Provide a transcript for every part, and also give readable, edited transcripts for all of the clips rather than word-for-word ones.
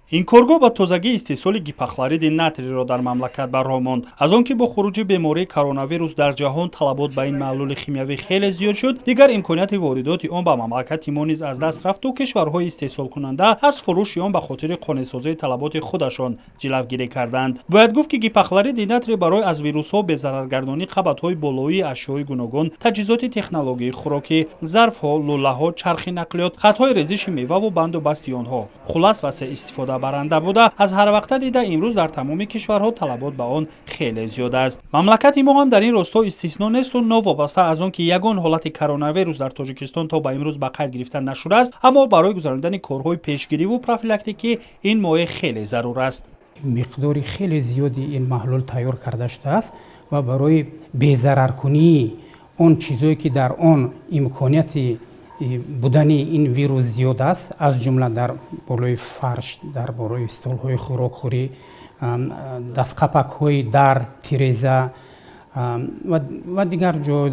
Ин коргоҳ ба тозагӣ истеҳсоли гипохлориди натрийро дар мамлакат ба роҳ монд. Аз он ки бо хуруҷи бемории коронавирус дар ҷаҳон талабот ба ин маҳлули химиявӣ хеле зиёд шуд, дигар имконияти воридоти он ба мамлакати мо низ аз даст рафту кишварҳои истеҳсолкунанда аз фурӯши он ба хотири қонеъсозии талаботи худашон ҷилавгирӣ карданд. Бояд гуфт, ки гипохлориди натрий барои аз вирусҳо безараргардонии қабатҳои болоии ашёи гуногун, таҷҳизоти технологияи хӯрокӣ, зарфҳо, лӯлаҳо, чархи нақлиёт, хатҳои резиши меваву банду басти онҳо, хулас, васеъ истифодабаранда буда, аз ҳар вақта дида имрӯз дар тамоми кишварҳо талабот ба он хеле зиёд аст. Мамлакати мо ҳам дар ин росто истисно несту новобаста аз он ки ягон ҳолати коронавирус дар Тоҷикистон то ба имрӯз ба қайд гирифта нашудааст, аммо барои гузаронидани корҳои пешгириву профилактикӣ ин моеъ хеле зарур аст. Миқдори хеле зиёди ин маҳлул тайёр карда шудааст ва барои безараркунии он чизое, ки дар он имконияти будани ин вирус зиёд аст, аз ҷумла дар болои фарш, дар болои столҳои хӯрокхӯрӣ, дастқапакҳои дар, тиреза ва дигар ҷой,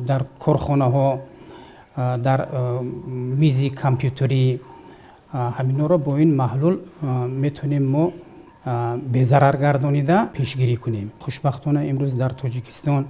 дар корхонаҳо, дар мизи компютерӣ, ҳаминҳоро бо ин маҳлул метавонем мо безарар гардонида пешгирӣ кунем. Хушбахтона, имрӯз дар Тоҷикистон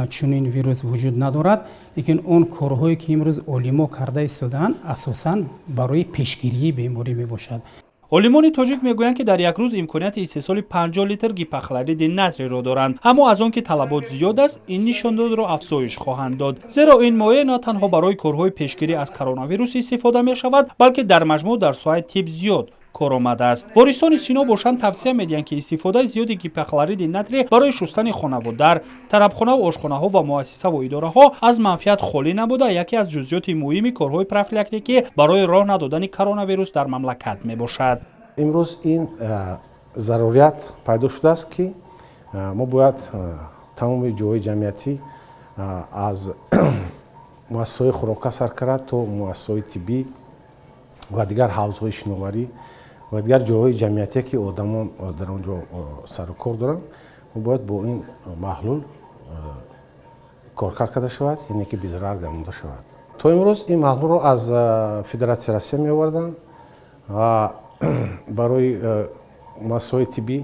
чунин вирус вуҷуд надорад, лекин он корҳое, ки имрӯз олимо карда истодаанд, асосан барои пешгирии беморӣ мебошад. Олимони тоҷик мегӯянд, ки дар як рӯз имконияти истеҳсоли 50 литр гипохлориди натрийро доранд, аммо аз он ки талабот зиёд аст, ин нишондодро афзоиш хоҳанд дод, зеро ин моеъ на танҳо барои корҳои пешгирӣ аз коронавирус истифода мешавад, балки дар маҷмӯъ дар соҳаи тиб зиёд коромад аст. Ворисони сино бошанд, тавсия медиҳанд, ки истифодаи зиёди гипохлориди натрий барои шустани хонаву дар, тарабхонаву ошхонаҳо ва муассисаву идораҳо аз манфиат холӣ набуда, яке аз ҷузъиёти муҳими корҳои профилактикӣ барои роҳ надодани коронавирус дар мамлакат мебошад. Имрӯз ин зарурият пайдо шудааст, ки мо бояд тамоми ҷойҳои ҷамъиятӣ, аз муассисаҳои хӯрока сар карда то муассисаҳои тиббӣ ва дигар ҳавзҳои шиноварӣ ва дигар ҷойҳои ҷамъиятие, ки одамон дар он ҷо сару кор доранд, мо бояд бо ин маҳлул коркард карда шавад, яъне ки безарар гардонда шавад. То имрӯз ин маҳлулро аз Федератсияи Россия меоварданд ва барои муассисаҳои тиббӣ.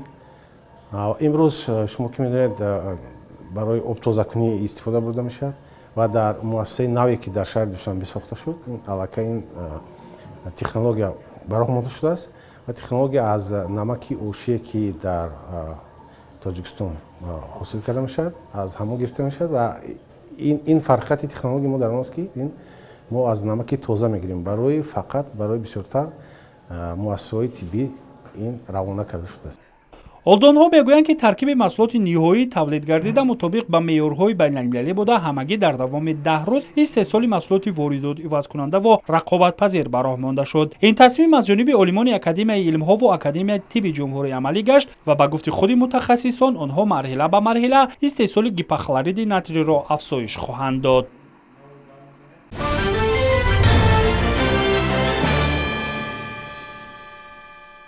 Имрӯз, шумо ки медонед, барои обтозакунӣ истифода бурда мешавад ва дар муассисаи наве, ки дар шаҳри Душанбе сохта шуд, аллакай ин технология ба роҳ монда шудааст ва технология аз намаки ошие, ки дар Тоҷикистон ҳосил карда мешавад, аз ҳамон гирифта мешавад. Ва ин фарқияти технология мо дар он аст, ки ин мо аз намаки тоза мегирем. Барои фақат барои бисёртар муассисаҳои тиббӣ ин равона карда шудааст. Олдонҳо мегӯянд, ки таркиби маҳсулоти ниҳоии тавлид гардида мутобиқ ба меъёрҳои байналмилалӣ буда, ҳамагӣ дар давоми 10 рӯз истеҳсоли маҳсулоти воридот ивазкунанда ва рақобатпазир ба роҳ монда шуд. Ин тасмим аз ҷониби олимони Академияи илмҳову Академияи тибби ҷумҳурӣ амалӣ гашт ва ба гуфти худи мутахассисон, онҳо марҳила ба марҳила истеҳсоли гипохлориди натрийро афзоиш хоҳанд дод.